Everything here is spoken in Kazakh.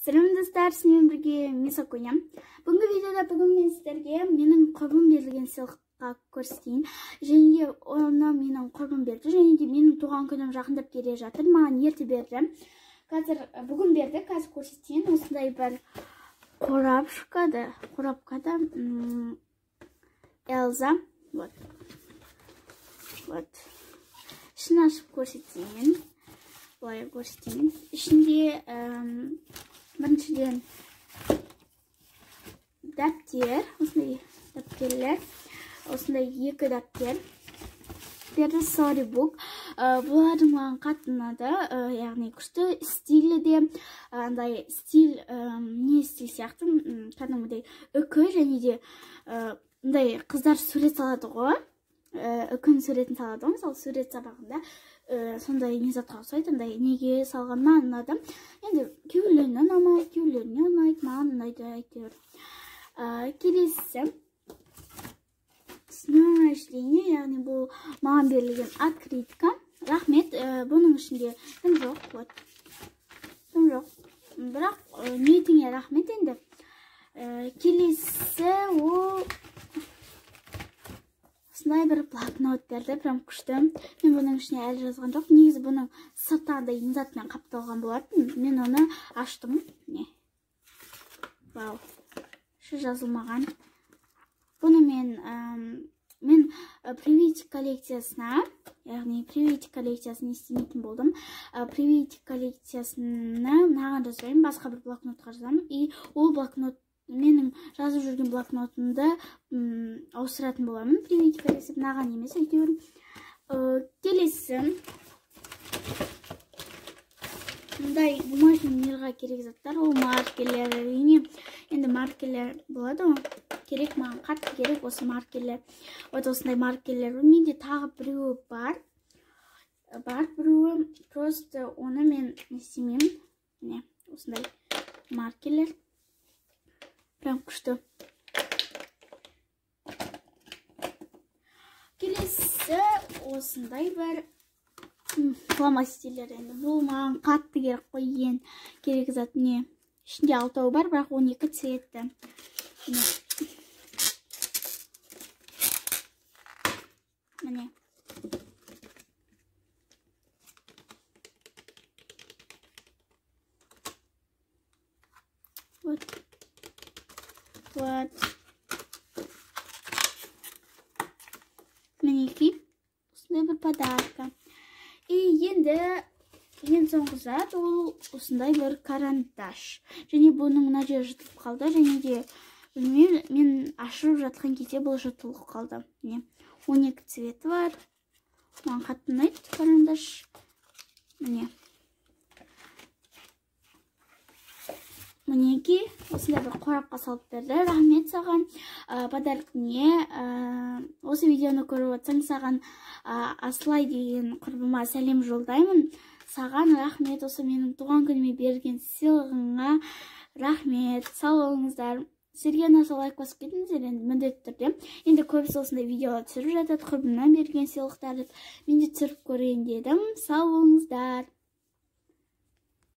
Сәлем достар, сіздермен бірге мен Сакуня. Бүгінгі видеода бүгін мен сіздерге менің құрбым берілген сыйлыққа көрсетейін. Және де оны менің құрбым берді. Және де менің туған күнім жақындап келе жатыр. Маған ерте берді. Қазір бүгін берді, қазір көрсетейін. Осындай бір қорапкада Эльза. Вот. Вот. Ішін ашып көрсетейін. Былай көрсетейін. Ішінде біріншіден дәптер, осындай дәптерлер, осындай екі дәптер берді. Storybook. Бұлардың маған қатты ұнады, яғни күшті стилі де, андай стиль, не стиль сияқты, кәдімгідей үкі, және де мындай қыздар сурет салады ғой, үкінің суретін салады ғой, мысалы сурет сабағында сондай не затқа ұқсайды, андай неге салған маған ұнады. Енді кейбіреулеріне ұнамайды, кейбіреулеріне ұнайды, маған ұнайды әйтеуір. Келесі с днем рождения, яғни бұл маған берілген открытка. Рахмет, бұның ішінде дым жоқ, вот. Дым жоқ. Бірақ ниетіңе рахмет енді. Келесі ол осындай бір блокнот берді, прям күшті. Мен бұның ішіне әлі жазған жоқ. Негізі бұның сырты андай затмен қапталған болатын. Мен оны аштым. Не. Вау. Іші жазылмаған. Бұны мен приветик коллекциясына, яғни приветик коллекциясын істемейтін болдым. Приветик коллекциясына мынаған жазбаймын, басқа бір блокнотқа жазамын. И ол блокнот менің жазып жүрген блокнотымды ауыстыратын боламын. Приветик коллекция мынаған емес, әйтеуір. Келесі мындай бумажный мирға керек заттар, ол маркерлер. Әрине, енді маркерлер болады ғой. Керек, маған қатты керек осы маркерлер. Вот осындай маркерлер. Менде тағы біреуі бар. Бар біреуі, просто оны мен не істемеймін. Міне, осындай маркерлер. Прям күшті. Келесі осындай бір фломастерлер енді. Бұл маған қатты керек қой, ең керек зат не. Ішінде 6 бар, бірақ 12 цветті. Міне. Міне. Вот. Вот. Мінекей, осындай бір подарка. И енді ең соңғы зат ол осындай бір карандаш. Және бұның мына жері жұтылып қалды, және де білмеймін, мен ашып жатқан кезде бұл жұтылып қалды. Міне, 12 цветі бар. Маған қатты ұнайды карандаш. Міне. Мінекей, осындай бір қорапқа салып берді. Рахмет саған подаркіне. Осы видеоны көріп отырсаң, саған Асылай деген құрбыма сәлем жолдаймын. Саған рахмет, осы менің туған күніме берген сыйлығыңа рахмет. Сау болыңыздар. Сіздерге ұнаса лайк басып кетіңіздер енді міндетті түрде. Енді көбісі осындай видеолар түсіріп жатады, құрбымнан берген сыйлықтарды мен де түсіріп көрейін дедім. Сау болыңыздар.